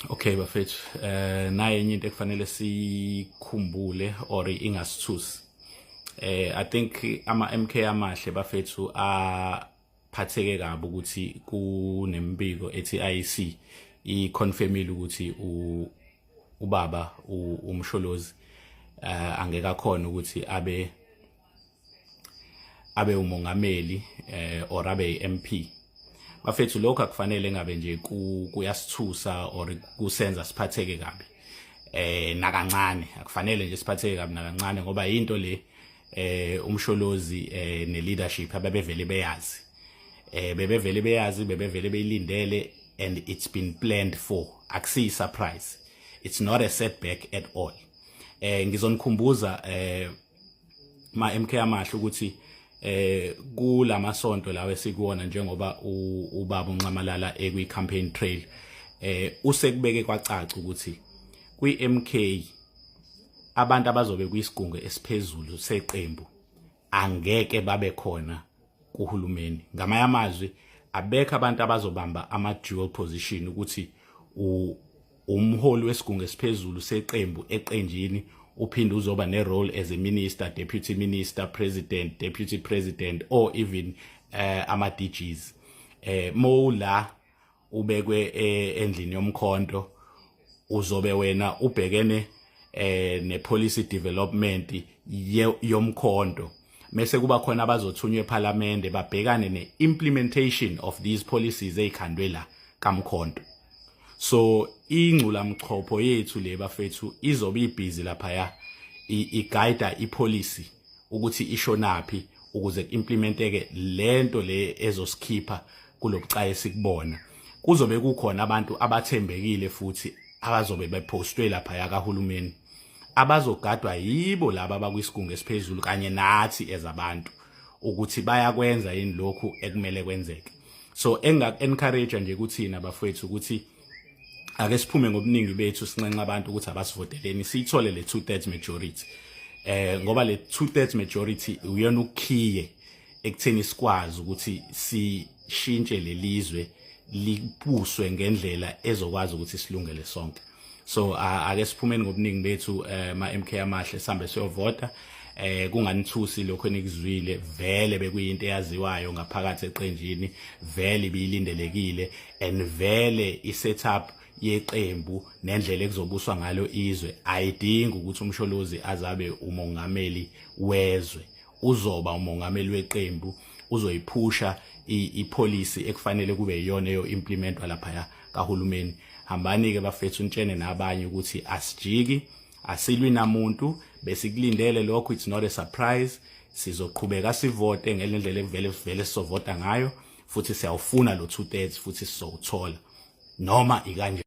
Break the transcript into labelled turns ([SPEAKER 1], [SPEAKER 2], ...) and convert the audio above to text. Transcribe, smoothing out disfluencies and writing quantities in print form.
[SPEAKER 1] Okay bafethu, naye enye into ekufanele sikhumbule or ingasithusi. I think ama MK amahle bafethu aphatheke kabi ukuthi kunembiko ethi IEC iconfirmile ukuthi ubaba uMsholozi angeke akhona ukuthi abe umongameli or abe MP. Bafethu, lokho akufanele ngabe nje kuyasithusa or kusenza siphatheke kabi nakancane. Akufanele nje siphatheke kabi nakancane, ngoba into le uMsholozi ne leadership abebevele beyazi, bebevele beyazi, bebevele beyilindele, and it's been planned for. Akusiyi surprise, it's not a setback at all. Ngizonikhumbuza ma MK amahle ukuthi kulamasonto lawo esikuwona, njengoba ubaba uNxamalala ekwi campaign trail, usekubeke kwacaca ukuthi kwi MK abantu abazobe kwisigungu esiphezulu seqembu angeke babe khona kuhulumeni. Ngamanye amazwi, abekho abantu abazobamba ama dual position, ukuthi umholi wesigungu esiphezulu seqembu eqenjini uphinde uzoba ne-role as a minister, deputy minister, president, deputy president or even ama DGs. Mawula ubekwe endlini yomkhonto, uzobe wena ubhekene ne-policy development yomkhonto, mase kuba khona abazothunywa eParliament babhekane ne-implementation of these policies ezikhandwe la kamkhonto. So ingculamchopho yethu le bafethu izobe ibhizi laphaya iguide ipolicy ukuthi ishonaphi ukuze kuimplementeke lento le ezosikhipha kulobucayi esikubona. Kuzobe kukhona abantu abathembekile futhi abazobe bepostwe lapha kahulumeni, abazogadwa yibo laba abakwisigungu esiphezulu kanye nathi as abantu, ukuthi bayakwenza yini lokhu ekumele kwenzeke. So engaku-encourage nje kuthina bafowethu ukuthi ake siphume ngobuningi bethu, sinxenxa abantu ukuthi abasivoteleni, siyithole le 2/3 majority, ngoba le 2/3 majority uyona ukhiye ekutheni sikwazi ukuthi sishintshe lelizwe, libuswe ngendlela ezokwazi ukuthi silungele sonke. So ake siphumeni ngobuningi bethu, ma MK amahle, sihambe siyovota. Kunganithusi lokho enikuzwile, vele bekuyinto eyaziwayo ngaphakathi eqenjini, vele ibilindelekile, and vele i-setup yeqembu nendlela ekuzobuswa ngalo izwe ayidingi ukuthi uMsholozi azabe umongameli wezwe. Uzoba umongameli weqembu, uzoyiphusha ipolicy ekufanele kube iyona eyo implementwa lapha kahulumeni. Hambani ke bafethu, nitshene nabanye ukuthi asijiki, asilwi namuntu, besikulindele lokho, it's not a surprise. Sizoqhubeka sivote ngelendlela evele vele sizovota ngayo, futhi siyawufuna lo 2/3, futhi sizowuthola noma ikanje.